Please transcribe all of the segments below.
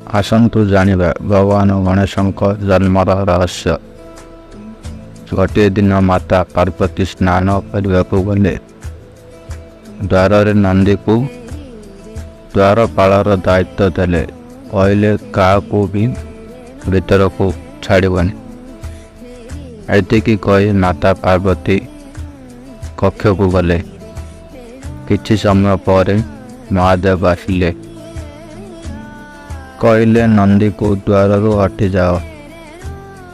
ଆସନ୍ତୁ ଜାଣିବା ଭଗବାନ ଗଣେଶଙ୍କ ଜନ୍ମର ରହସ୍ୟ। ଗୋଟିଏ ଦିନ ମାତା ପାର୍ବତୀ ସ୍ନାନ କରିବାକୁ ଗଲେ। ଦ୍ୱାରରେ ନନ୍ଦୀକୁ ଦ୍ୱାରପାଳର ଦାୟିତ୍ୱ ଦେଲେ। କହିଲେ, କାହାକୁ ବି ଭିତରକୁ ଛାଡ଼ିବନି। ଏତିକି କହି ମାତା ପାର୍ବତୀ କକ୍ଷକୁ ଗଲେ। କିଛି ସମୟ ପରେ ମହାଦେବ ଆସିଲେ। କହିଲେ, ନନ୍ଦୀକୁ ଦ୍ୱାରରୁ ହଟିଯାଅ।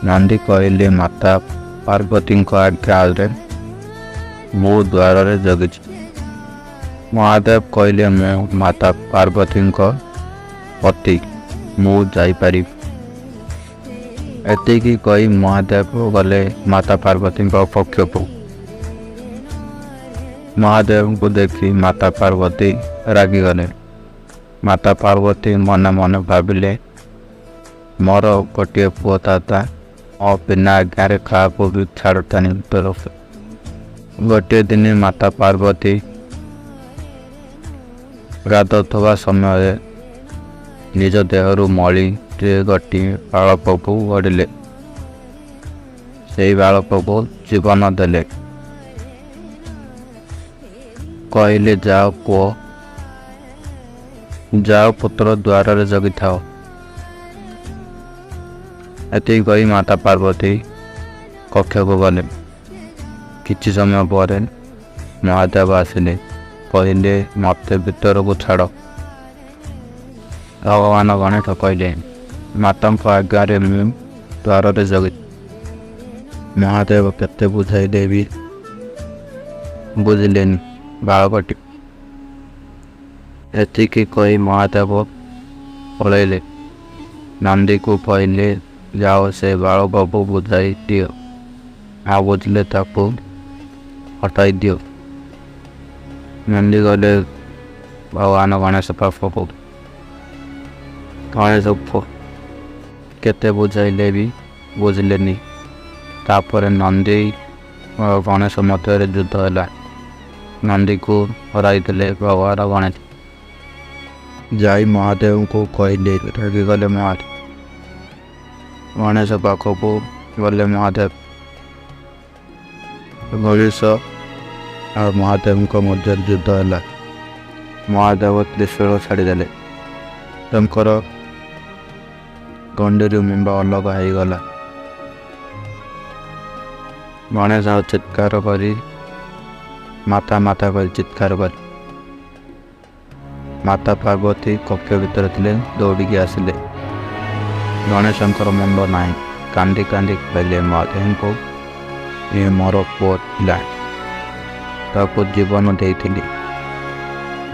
ନନ୍ଦୀ କହିଲେ, ମାତା ପାର୍ବତୀଙ୍କ ଆଜ୍ଞାରେ ମୁଁ ଦ୍ୱାରରେ ଜଗିଛି। ମହାଦେବ କହିଲେ, ମୁଁ ମାତା ପାର୍ବତୀଙ୍କ ପତି, ମୁଁ ଯାଇପାରିବି। ଏତିକି କହି ମହାଦେବ ଗଲେ ମାତା ପାର୍ବତୀଙ୍କ କକ୍ଷକୁ। ମହାଦେବଙ୍କୁ ଦେଖି ମାତା ପାର୍ବତୀ ରାଗିଗଲେ। ମାତା ପାର୍ବତୀ ମନେ ମନେ ଭାବିଲେ, ମୋର ଗୋଟିଏ ପୁଅ ଥାନ୍ତା, ମୋ ବିନା ଆଜ୍ଞାରେ କାହାକୁ ବି ଛାଡ଼ନ୍ତାନି ଭିତରକୁ। ଗୋଟିଏ ଦିନ ମାତା ପାର୍ବତୀ ଗାଧୋଉଥିବା ସମୟରେ ନିଜ ଦେହରୁ ମଳିରେ ଗୋଟିଏ ବାଳକକୁ ଗଢ଼ିଲେ। ସେଇ ବାଳକକୁ ଜୀବନ ଦେଲେ। କହିଲେ, ଯାଅ ପୁଅ, ଯାଅ ପୁତ୍ର, ଦ୍ୱାରରେ ଜଗିଥାଅ। ଏତିକି କହି ମାତା ପାର୍ବତୀ କକ୍ଷକୁ ଗଲେ। କିଛି ସମୟ ପରେ ମହାଦେବ ଆସିଲେ। କହିଲେ, ମୋତେ ଭିତରକୁ ଛାଡ଼। ଭଗବାନ ଗଣେଶ କହିଲେ, ମାତାଙ୍କ ଆଜ୍ଞାରେ ମୁଁ ଦ୍ୱାରରେ ଜଗି। ମହାଦେବ କେତେ ବୁଝାଇଲେ ବି ବୁଝିଲେନି ବାଳକଟି। ଏତିକି କହି ମହାଦେବ ପଳେଇଲେ। ନନ୍ଦୀକୁ କହିଲେ, ଯାଅ, ସେ ବାଳକକୁ ବୁଝାଇ ଦିଅ, ଆଉ ବୁଝିଲେ ତାକୁ ହଟାଇ ଦିଅ। ନନ୍ଦୀ ଗଲେ ଭଗବାନ ଗଣେଶ ପାଖକୁ। ଗଣେଶ କେତେ ବୁଝାଇଲେ ବି ବୁଝିଲେନି। ତାପରେ ନନ୍ଦୀ ଗଣେଶ ମଧ୍ୟରେ ଯୁଦ୍ଧ ହେଲା। ନନ୍ଦୀକୁ ହରାଇଦେଲେ ଭଗବାନ ଗଣେଶ। ଯାଇ ମହାଦେବଙ୍କୁ କହିଲେ। ରାଗିଗଲେ ମହାଦେବ। ଗଣେଶ ପାଖକୁ ଗଲେ ମହାଦେବ। ଗଣେଶ ଆଉ ମହାଦେବଙ୍କ ମଧ୍ୟରେ ଯୁଦ୍ଧ ହେଲା। ମହାଦେବ ତ୍ରିଶୂଳ ଛାଡ଼ିଦେଲେ। ତାଙ୍କର ଗଣ୍ଡିରୁ ମୁଣ୍ଡ ଅଲଗା ହେଇଗଲା। ଗଣେଶ ଆଉ ଚିତ୍କାର କରି, ମାତା ମାତା କରି ଚିତ୍କାର କରି। ମାତା ପାର୍ବତୀ କକ୍ଷ ଭିତରେ ଥିଲେ, ଦୌଡ଼ିକି ଆସିଲେ। ଗଣେଶଙ୍କର ମୁଣ୍ଡ ନାହିଁ। କାନ୍ଦି କାନ୍ଦି କହିଲେ ମହାଦେବଙ୍କୁ, ଇଏ ମୋର ପୁଅ ଥିଲା, ତାକୁ ଜୀବନ ଦେଇଥିଲି।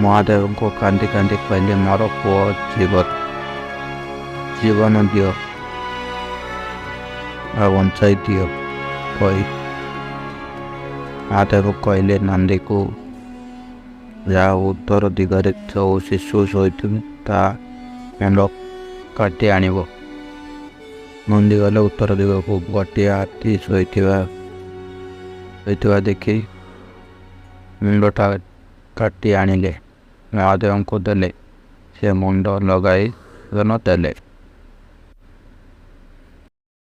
ମହାଦେବଙ୍କୁ କାନ୍ଦି କାନ୍ଦି କହିଲେ, ମୋର ପୁଅ ଜୀବନ ଦିଅ ଆଉ ବଞ୍ଚାଇ ଦିଅ କହି। ମହାଦେବ କହିଲେ ନନ୍ଦୀକୁ, ଯାହା ଉତ୍ତର ଦିଗରେ ଯେଉଁ ଶିଶୁ ଶୋଇଥିବେ, ତା ମୁଣ୍ଡ କାଟି ଆଣିବ। ନନ୍ଦୀ ଗଲେ ଉତ୍ତର ଦିଗକୁ। ଗୋଟିଏ ହାତୀ ଶୋଇଥିବା ଦେଖି ମୁଣ୍ଡଟା କାଟି ଆଣିଲେ। ମହାଦେବଙ୍କୁ ଦେଲେ। ସେ ମୁଣ୍ଡ ଲଗାଇ ଦେଲେ।